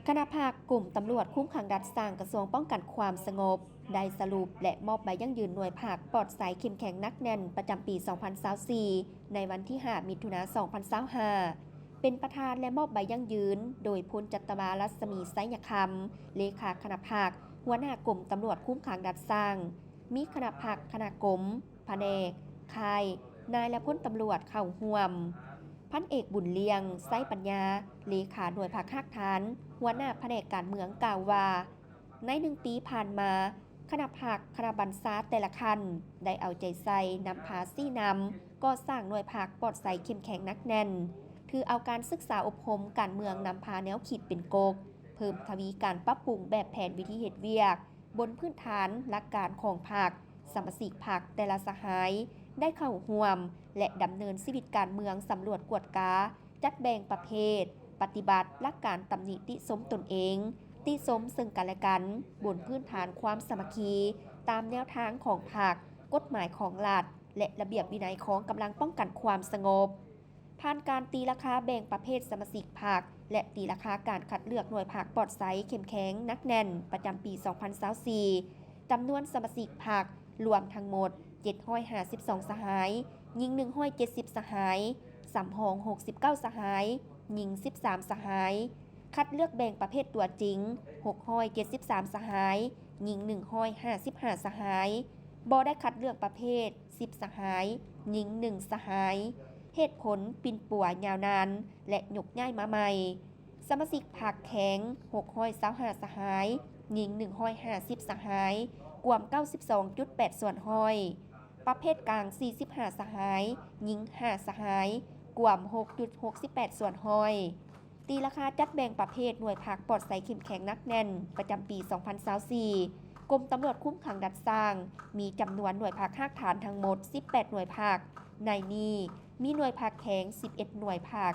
ຄະນະພັກກົມຕຳຫຼວດຄຸມຂັງດັດສ້າງ ກະຊວງປ້ອງກັນຄວາມສະຫງົບ ໄດ້ສະຫຼຸບ ແລະ ມອບໃບຢັ້ງຢືນໜ່ວຍພັກປອດໃສເຂັ້ມແຂງໜັກແໜ້ນ ປະຈຳປີສອງພັນຊາວສີ່ ໃນວັນທີຫ້າ ມິຖຸນາ ສອງພັນຊາວຫ້າ ເປັນປະທານ ແລະ ມອບໃບຢັ້ງຢືນ ໂດຍ ພົນຈັດຕະວາ ລັດສະໝີ ໄຊຍະຄຳ ເລຂາຄະນະພັກ, ຫົວໜ້າກົມຕຳຫຼວດຄຸມຂັງດັດສ້າງ, ມີຄະນະພັກ, ຄະນະກົມ, ພະແນກ, ຄ້າຍ, ນາຍ ແລະ ພົນຕຳຫຼວດເຂົ້າຮ່ວມ. ພັນເອກ ບຸນລ້ຽງ ໄຊປັນຍາ ເລຂາໜ່ວຍພັກຮາກຖານ, ຫົວໜ້າພະແນກການເມືອງ ກ່າວວ່າ ໃນໜຶ່ງປີຜ່ານມາ, ຄະນະພັກ, ຄະນະບັນຊາແຕ່ລະຂັ້ນ ໄດ້ເອົາໃຈໃສ່ນຳພາຊີ້ນຳກໍ່ສ້າງໜ່ວຍພັກປອດໃສເຂັ້ມແຂງໜັກແໜ້ນ, ຖືເອົາການສຶກສາອົບຮົມການເມືອງນຳພາແນວຄິດເປັນກົກ, ເພີ່ມທະວີການປັບປຸງແບບແຜນວິທີເຮັດວຽກ ບົນພື້ນຖານຫຼັກການຂອງພັກ, ສະມາຊິກພັກແຕ່ລະສະຫາຍໄດ້ເຂົ້າຮ່ວມ ແລະ ດຳເນີນຊີວິດການເມືອງ, ສຳຫຼວດກວດກາ, ຈັດແບ່ງປະເພດ, ປະຕິບັດຫຼັກການຕຳໜິຕິຊົມຕົນເອງ, ຕິຊົມເຊິ່ງກັນແລະກັນ, ບົນພື້ນຖານຄວາມສາມັກຄີ, ຕາມແນວທາງຂອງພັກ, ກົດໝາຍຂອງລັດ ແລະ ລະບຽບວິໄນຂອງກຳລັງປ້ອງກັນຄວາມສະຫງົບ. ຜ່ານການຕີລາຄາແບ່ງປະເພດສະມາຊິກພັກ ແລະ ຕີລາຄາການຄັດເລືອກໜ່ວຍພັກປອດໃສເຂັ້ມແຂງໜັກແໜ້ນ ປະຈຳປີສອງພັນຊາວສີ່ ຈຳນວນສະມາຊິກພັກລວມທັງໝົດ ເຈັດຮ້ອຍຫ້າສິບສອງສະຫາຍ, ຍິງໜຶ່ງຮ້ອຍເຈັດສິບສະຫາຍ, ສຳຮອງຫົກສິບເກົ້າສະຫາຍ, ຍິງສິບສາມສະຫາຍ, ຄັດເລືອກແບ່ງປະເພດຕົວຈິງ ຫົກຮ້ອຍເຈັດສິບສາມສະຫາຍ, ຍິງໜຶ່ງຮ້ອຍຫ້າສິບຫ້າສະຫາຍ, ບໍ່ໄດ້ຄັດເລືອກປະເພດ ສິບສະຫາຍ, ຍິງໜຶ່ງສະຫາຍ. ເຫດຜົນປິ່ນປົວຍາວນານ ແລະ ຍົກຍ້າຍມາໃໝ່. ສະມາຊິກພັກແຂງ ຫົກຮ້ອຍຊາວຫ້າສະຫາຍ, ຍິງໜຶ່ງຮ້ອຍຫ້າສິບສະຫາຍ, ກວມເກົ້າສິບສອງຈຸດແປດສ່ວນຮ້ອຍ. ປະເພດກາງ ສີ່ສິບຫ້າສະຫາຍ, ຍິງຫ້າສະຫາຍ, ກວມຫົກຈຸດຫົກສິບແປດສ່ວນຮ້ອຍ. ຕີລາຄາຈັດແບ່ງປະເພດໜ່ວຍພັກປອດໃສເຂັ້ມແຂງໜັກແໜ້ນ ປະຈຳປີສອງພັນຊາວສີ່ ກົມຕຳຫຼວດຄຸມຂັງດັດສ້າງ ມີຈຳນວນໜ່ວຍພັກຮາກຖານທັງໝົດ ສິບແປດໜ່ວຍພັກ. ໃນນີ້ ມີໜ່ວຍພັກແຂງ ສິບເອັດໜ່ວຍພັກ,